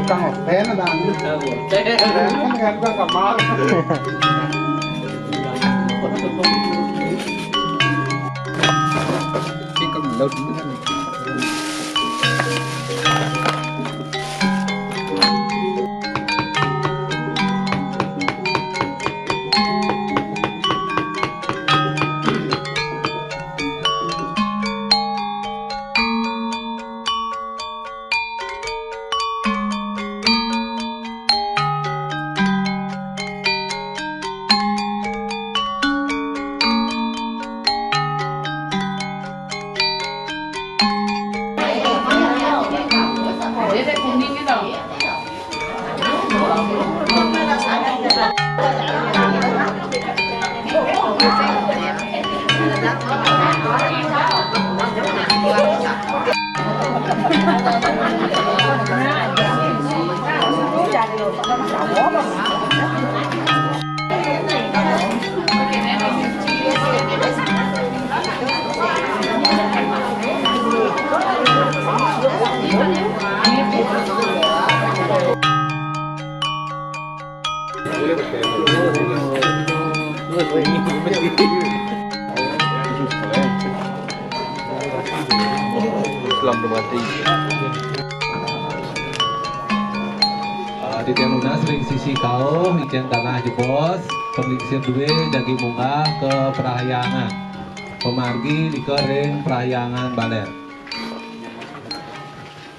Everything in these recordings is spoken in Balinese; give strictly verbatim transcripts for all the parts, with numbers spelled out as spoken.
Kang Oten, Bang. Oten. Oten kan gua kamar. Ini kan laut ini kan. Islam dumati. Eh, titiang nunas ring sisi kauh, titiang tanah jebos, panglingsir dué jagi munggah ka parahyangan. Pamargi nika ring parahyangan baler.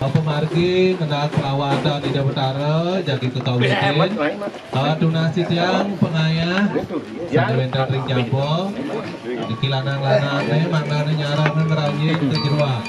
Pamargi ngenah parwatan Ida Betara jagi kakawitin. Ah, tunas titiang pangayah sané wénten ring jaba, niki lanang-lanangé mangdané nyarengin rayi ka jeroan.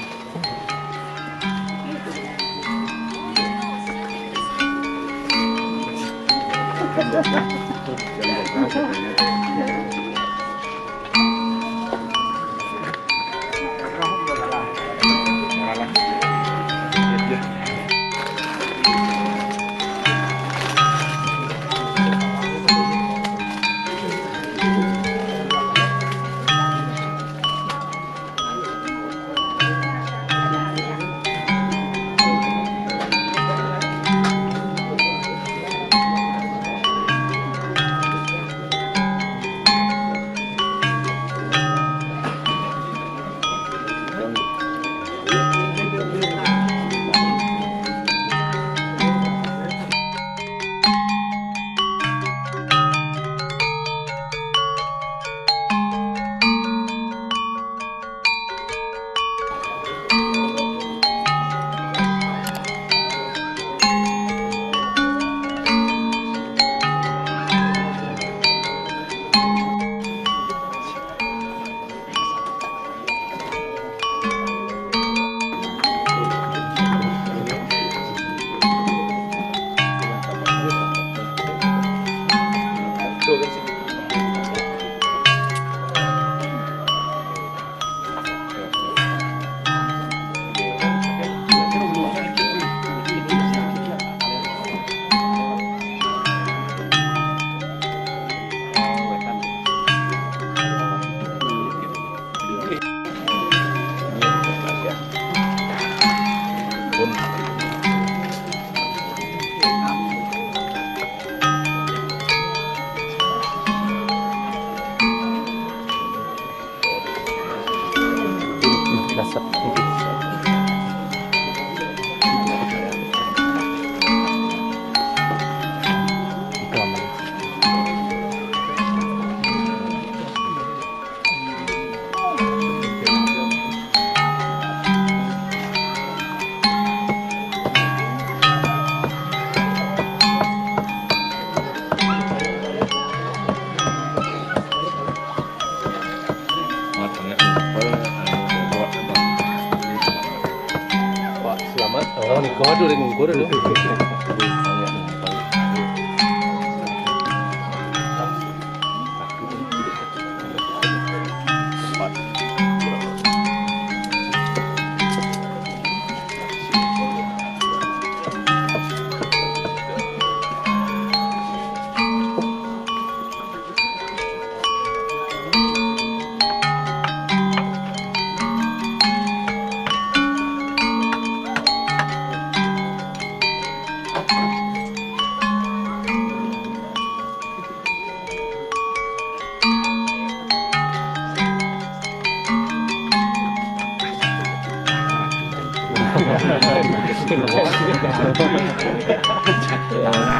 Selamat. Oh, nika tuh ring ngukur tuh.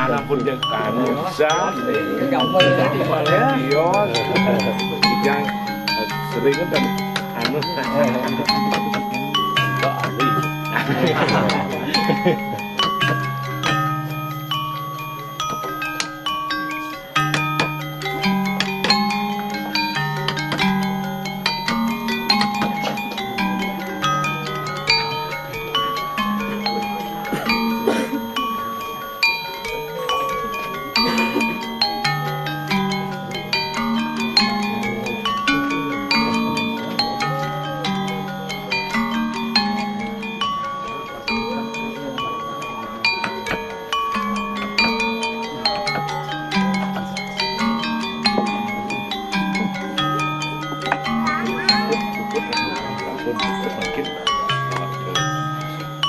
Anak pun dia kan bisa. Gambar ya, gambar ya. Iya. Yang sering kan anu. Enggak ahli.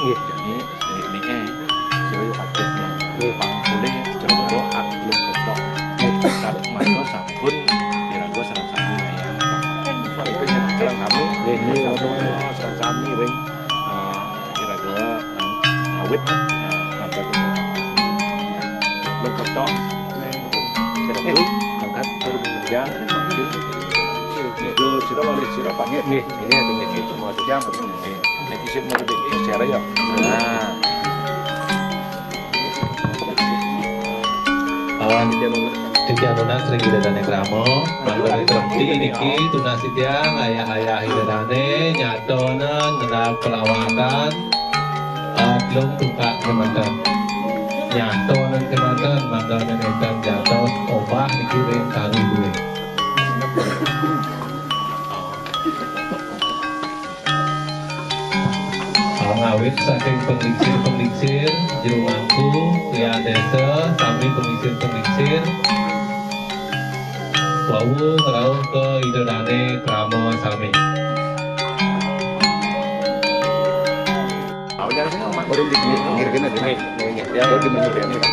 Nggih. Jadi, ini, ini, eh, saya juga kaget, nih. Nggih. Pang boleh jero hak belum betok. Nggih. Tapi masa sampun, kira-kira serang sami, ya. Itu yang serang kami. Nggih, nggih. Serang sami, ring. Eh, kira-kira, eh, awit, eh, sampai belum betok. Kira-kira, angkat, turun, ya. Itu, sira wali, sira pamit. Nggih, nggih, nggih, nggih. Mau jam. Nggih. Niki sing mau dibicara ya. Nah. Awan titiang nunas ring Ida Dane krama, mangga ring Tremti niki tunas titiang ayah-ayah Ida Dane nyatonan ngendap pelawakan, eh, belum tukak kemanten. Nyatonan kemanten, mangga nenten jatuh obah niki ring kanggo duwe. Ngawit saking penglingsir-penglingsir, jero mangku, lian desa, sami penglingsir-penglingsir. Wau ngrauh ke Ida Dane krama sami. Udah di pinggir, pinggir kene deh. Nggih, nggih, nggih. Ya, di pinggir ya. Nggih,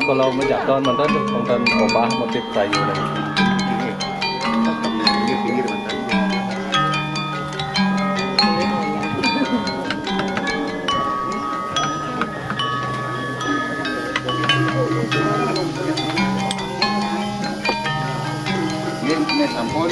kalau mejaton mantan, mantan obah motif kayu dan pinggir, pinggir mantan. Nggih, nggih, sampun.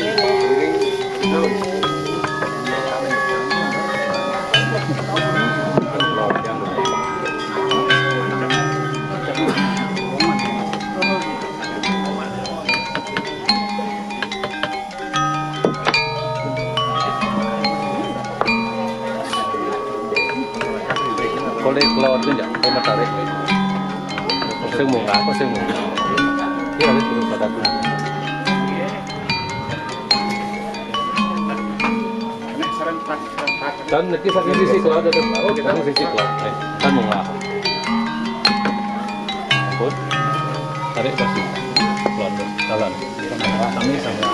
Boleh keluar tu enggak? Boleh tarik. Sing munggah, apa sing munggah? Iya, ada terus ada tu. Dan niki saking sisi keluar ada, oh, saking sisi keluar. Eh, kan munggah. Ampun. Tarik pasti. Keluar, jalan. Kami sama.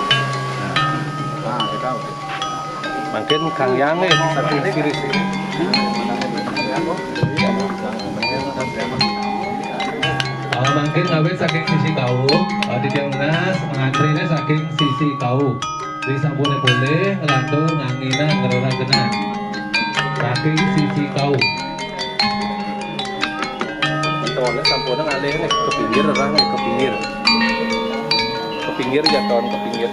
Nah, kita mangkin Kang Yang, eh, saking sisi. Ah, mangkin ngawit saking sisi kau, ah, titiang nunas, ngantri saking sisi kau. Di sampune polih, nglantur, ngangina, ngreragenan. Saking sisi kau. Mentone sampune ngalih nih, ke pinggir, orang nih, ke pinggir. Ke pinggir ya, ton, ke pinggir.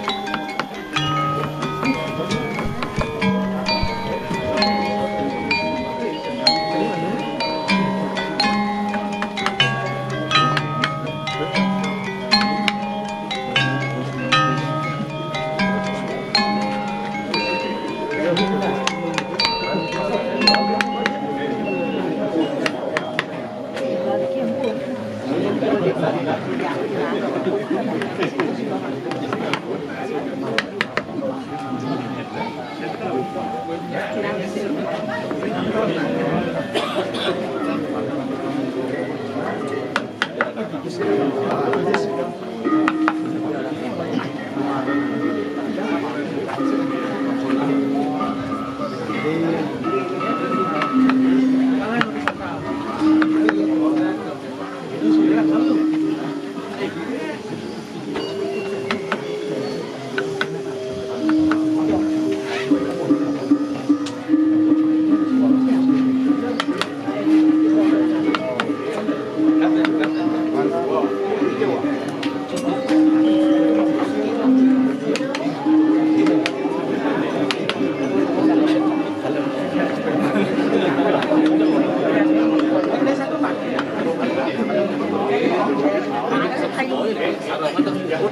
Lantur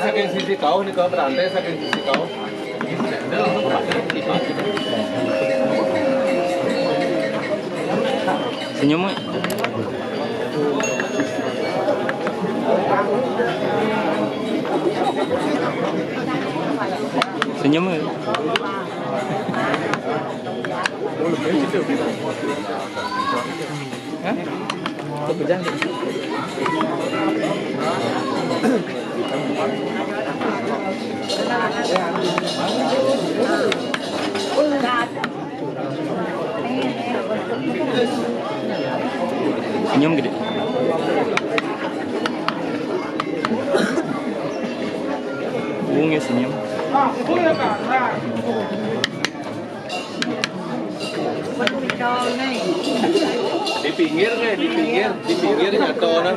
saking sisi kauh nika, berante saking sisi kauh. Senyum, Wi. Senyum, Wi. Hah? Kepejang. Senyum gede. Bunga senyum. Di pinggir ke, di pinggir, di pinggir nyata nah.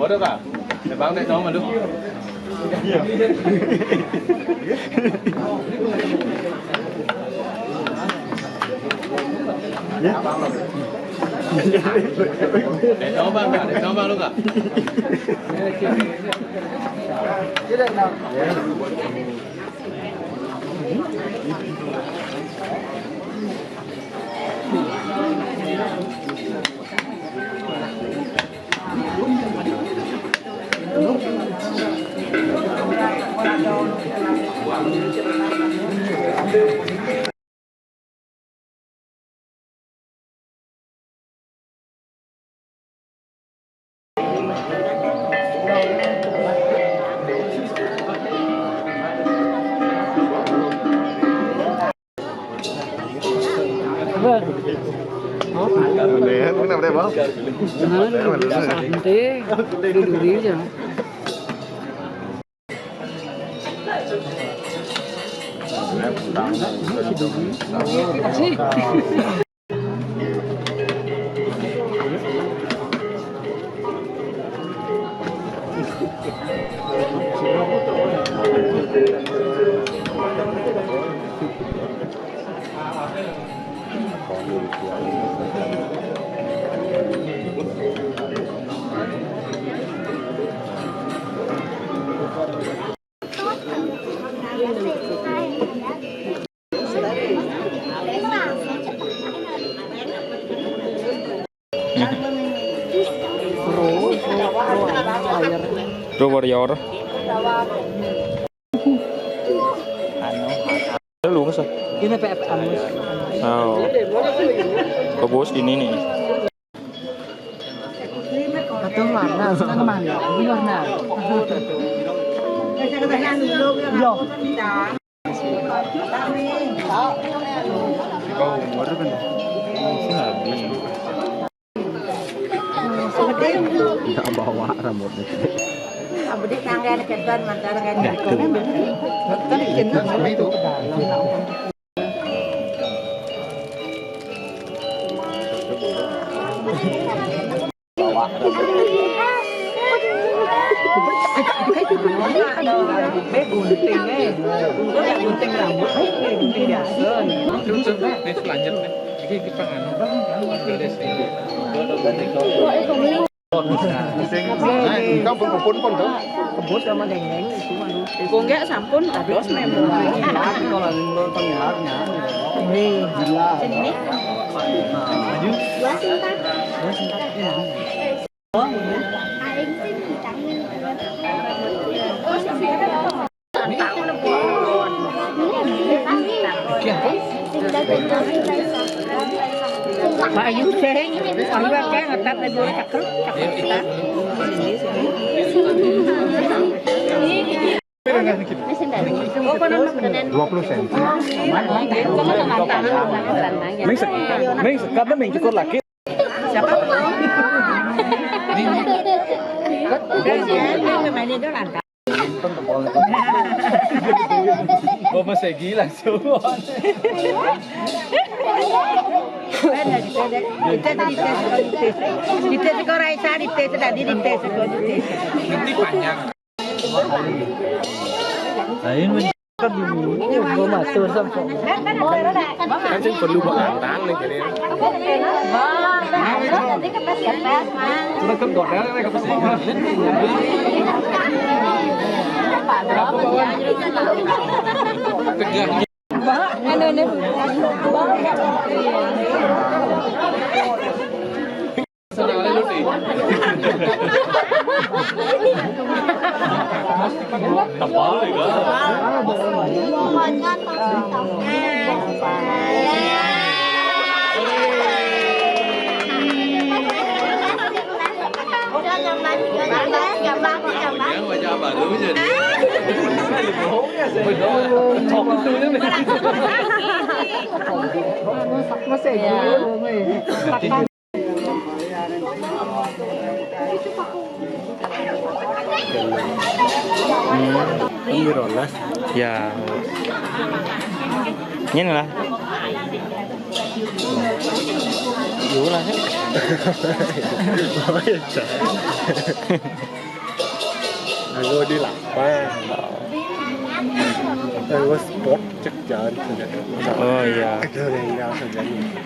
Bodoh, Kak. Nebang dek nama lu. Dek nama, Kak. Dek nama lu, Kak. Apa? Kenapa deh, Bang? Jangan, santai. Duduk aja. Pro Warrior. Anu. Lu nggak sih? Ini P F M. Oh. Bagus ini nih. Atau warna, senang mana? Ini warna. Yo. Di bawah umur kan? Sing habis. Nggak bawa rambutnya. Abdi tangga deketan mantar kan. Tadi kena itu. Gunting rambut, gunting biasa. Terus, terus, terus, lanjut, nih. Ini kita nganu, Bang, dari sini. Sing, nah, engko pun, pun, pun, to. Kebus sama dendeng itu mah. Engko enggak sampun dados memori. Kalau nonton ya. Nih. Sini. Maju. Dua singkat. Dua singkat. Iya. Pak Ayu sering, Pak Ayu akeh ngetat lagi ora cakep, cakep. Dua puluh senti. Ming sek-, ming sek-, karena ming cukur lagi. Siapa? Bapak Segi langsung. Dites, dites, dites. Dites, dites, dites, dites. Nanti panjang. Lain, men. Kan dulu, gua matur sampai. Kan sing perlu bakal nih, jadi. Sudah kan godel, nih, ke pesawat. Tegak. Tebal ya, kan? Wajah baru jadi. Bohong ya, saya. Cok itu ya. Masih ya. Hmm, ini rolas. Ya. Ini lah. Yo lah. Oh, iya, Cak. Aku di lapang. Aku sport cek jalan saja. Oh, iya. Ada yang saja nih.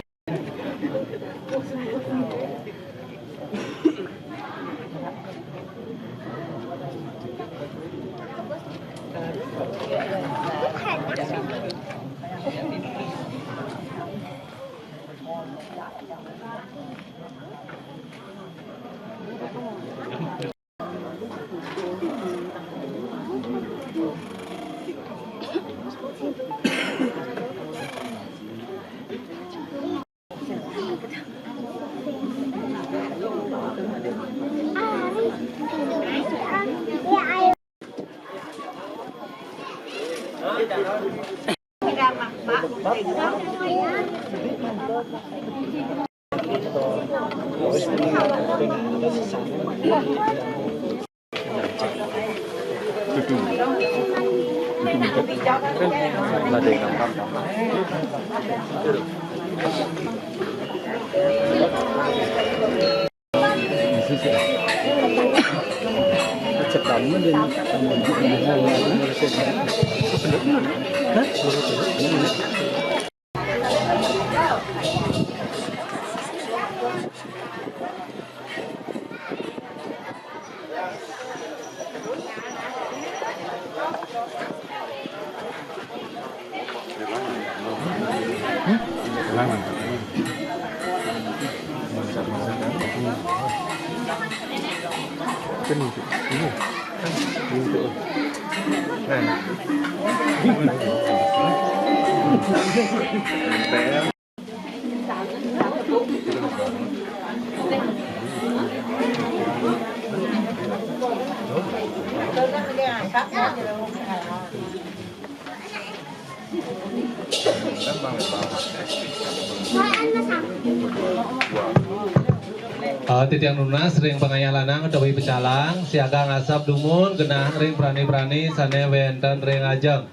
Eh, titiang nunas ring pangayah lanang utawi pecalang, siaga ngasab dumun genah ring prani-prani sane wenten ring ajeng.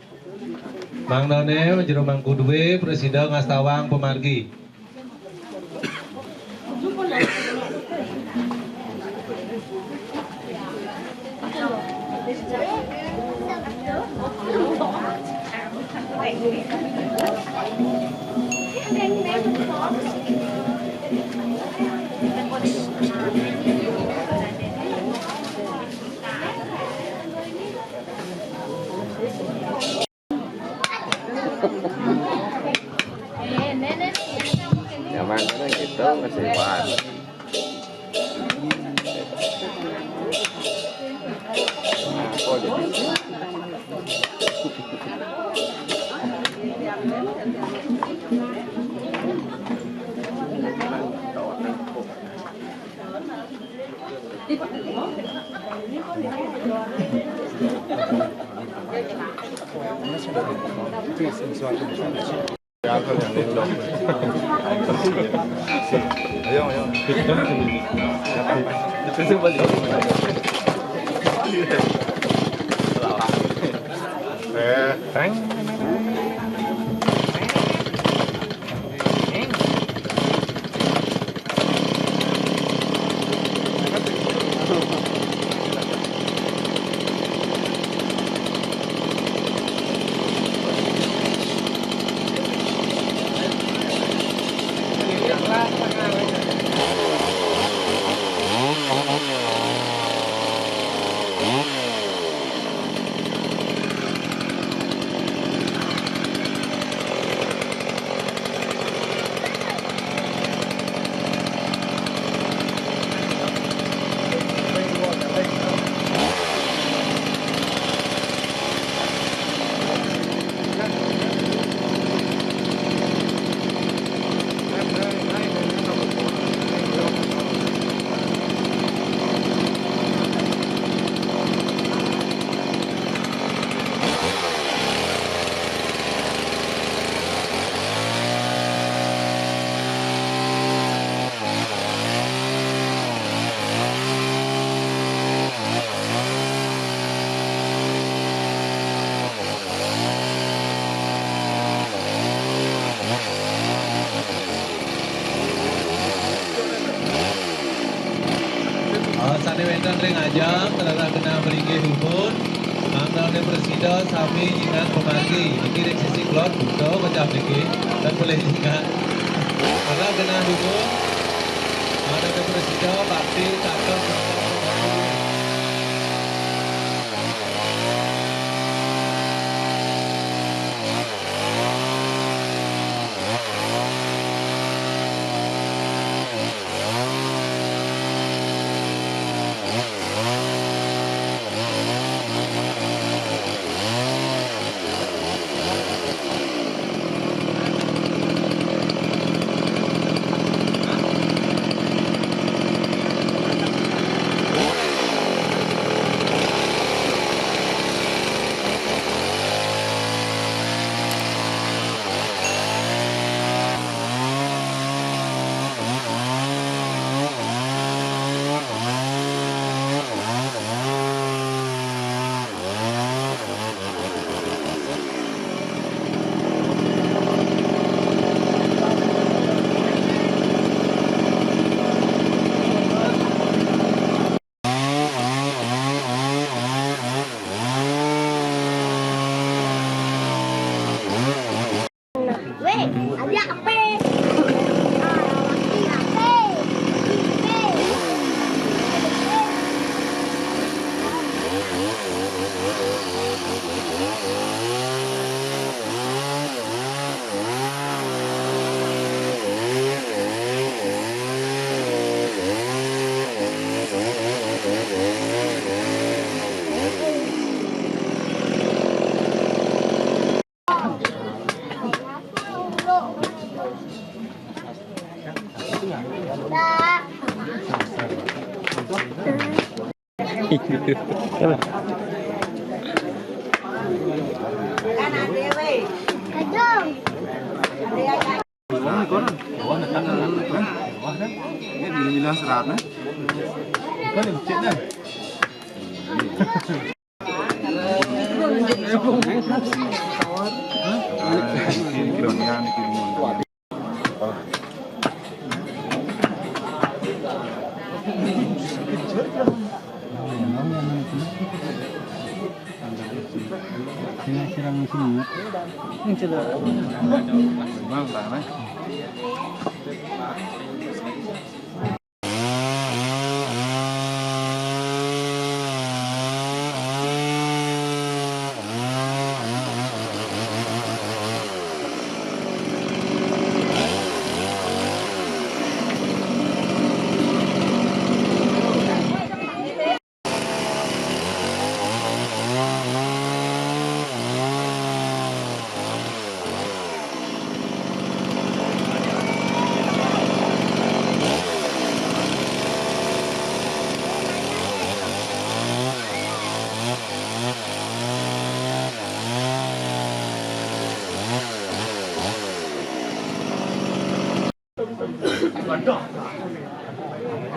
Mangdane jero mangku due prasida ngastawang pamargi. Nyaman, gitu, masih kuat. Nah, kok jadi Eh, sané wénten ring ajeng, kerana genah mlinggih dumun, mangdané prasida sami nyingat pamargi. Niki ring sisi kulon buta kocap niki, tan pelih nyingat. Kerana genah dumun, mangdané prasida bakti, taken,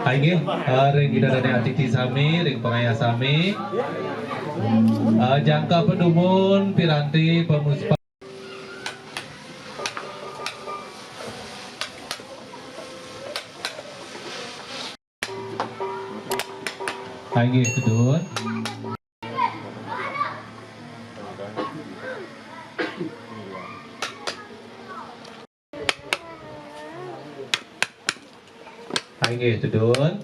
Ah, inggih, eh, ring Ida Dane Atiti sami, ring pangayah sami. Eh, jangkep dumun piranti pamuspan. Ah, inggih, tedun. Ah, inggih, tedun.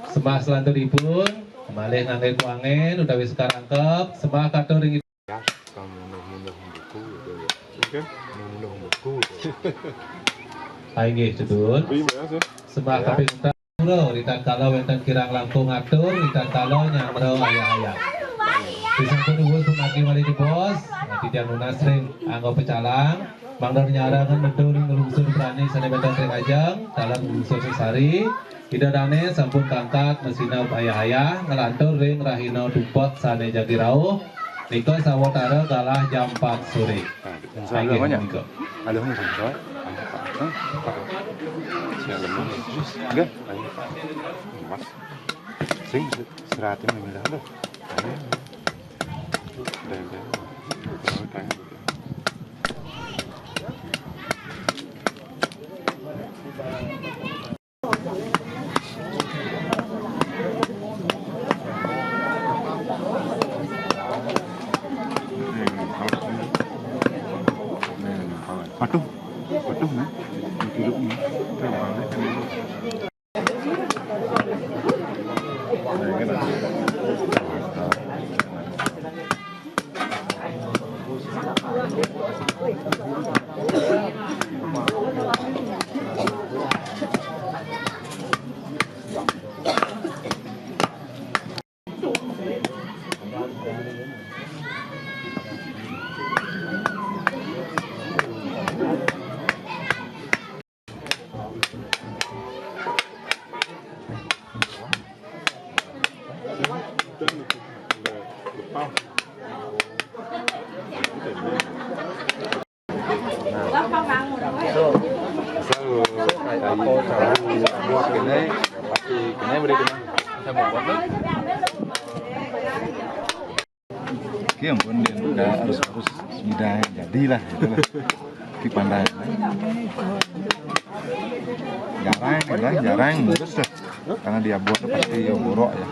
Sembah selanturipun, malih nganggé kuangen utawi sekar angkep, sembah katur ring. Ya, kamu munduh-munduh buku gitu ya. Oke. Munduh buku gitu. Ah, inggih, tedun. Terima kasih. Sembah kaping Pura, ritatkala wénten kirang langkung atur, ritatkala nyamra ayah-ayah. Disampun uwus dumargi malih jebos, titiang nunas ring angga pecalang, mangda nyarengin nedun nglungsur prani sané wénten ring ajeng, taler nglungsur sesari, Ida Dane sampun kangkat masineb ayah-ayah, nglantur ring rahina tumpek sané jagi rauh, nika sawatara galah jam empat sore. Nah, insya Allah. Inggih, banyak. Nika. Ada yang sensor. Hah? Siap, lemah. Enggak? Ayo. Mas. Sing seratin minta dah. Ayo. Udah, udah. Udah, udah. Patuh, patuh nih, duduk nih. Nah, so, asal kayak apa cara buat kene, pasti kene beri kene. Saya mau buat nih. Oke, ampun, dia udah harus, harus sudah jadilah, gitu lah. Di pandai, jarang, ya, jarang, terus dah. Karena dia buat pasti ya borok ya.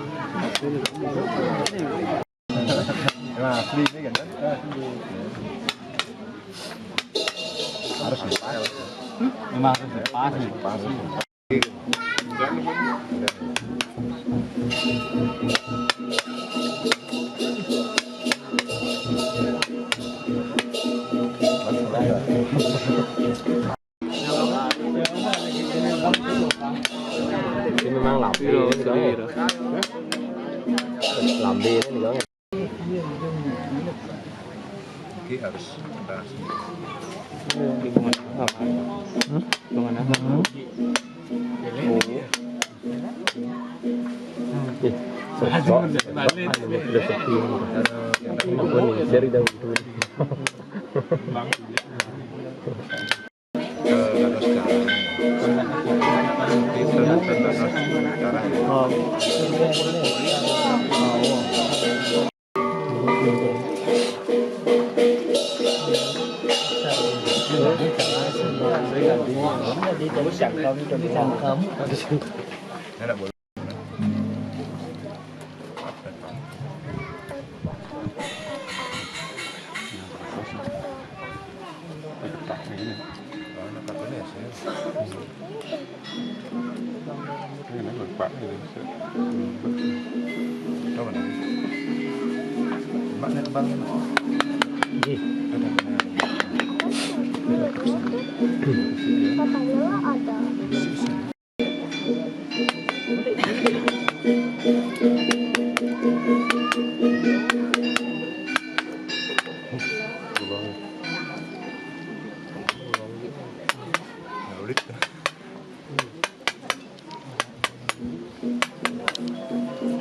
Nah, asli ini kan. Harus pas. Memang harus pas nih. Pas. Ini memang lambe ini, Kang. Lambe ini, Kang. Oke, harus keras. Hubungan apa? Hmm? Hubungan apa? Hmm? Eh, sosok. Balik. Apa nih? Dari daun dulu. Nggih. Katanya ada.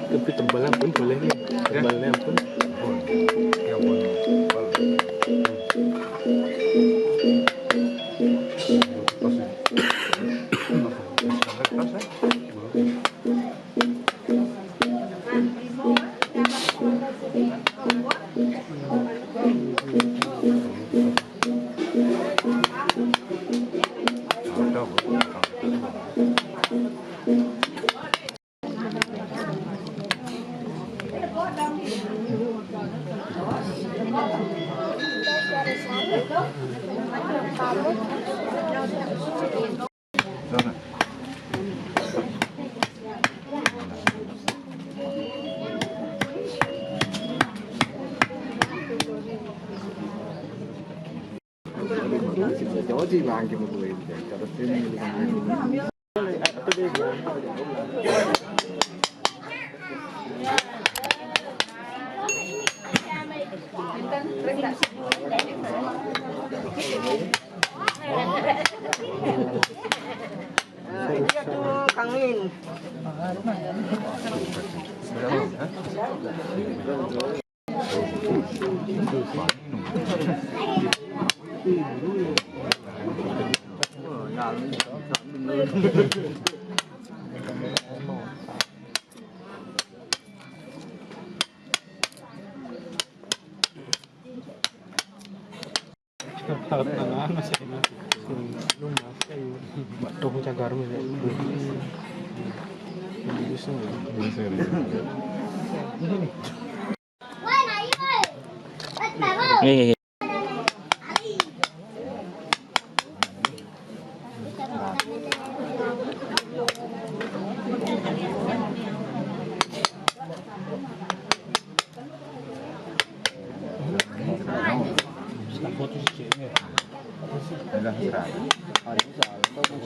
Tapi tebalnya pun boleh nih. Ya. Tebalnya pun. Oke, ampun. Tebal. Pas ya. Nah, ini tuh Kang Min. Takut nang anu sih. Lu mati. Batuk cagar mi. Bisa. Bisa. Nih, nih, nih.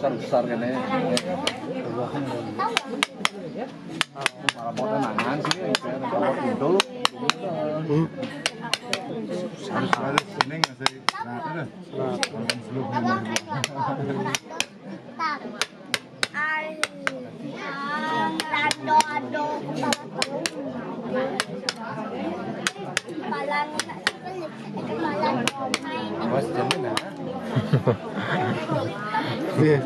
Besar-besar kan ya. Malah mau tenangan sih, kayak tempat dulu. Harus, harus seneng, masih serat, ada. Awas, jangan, ah. Iya.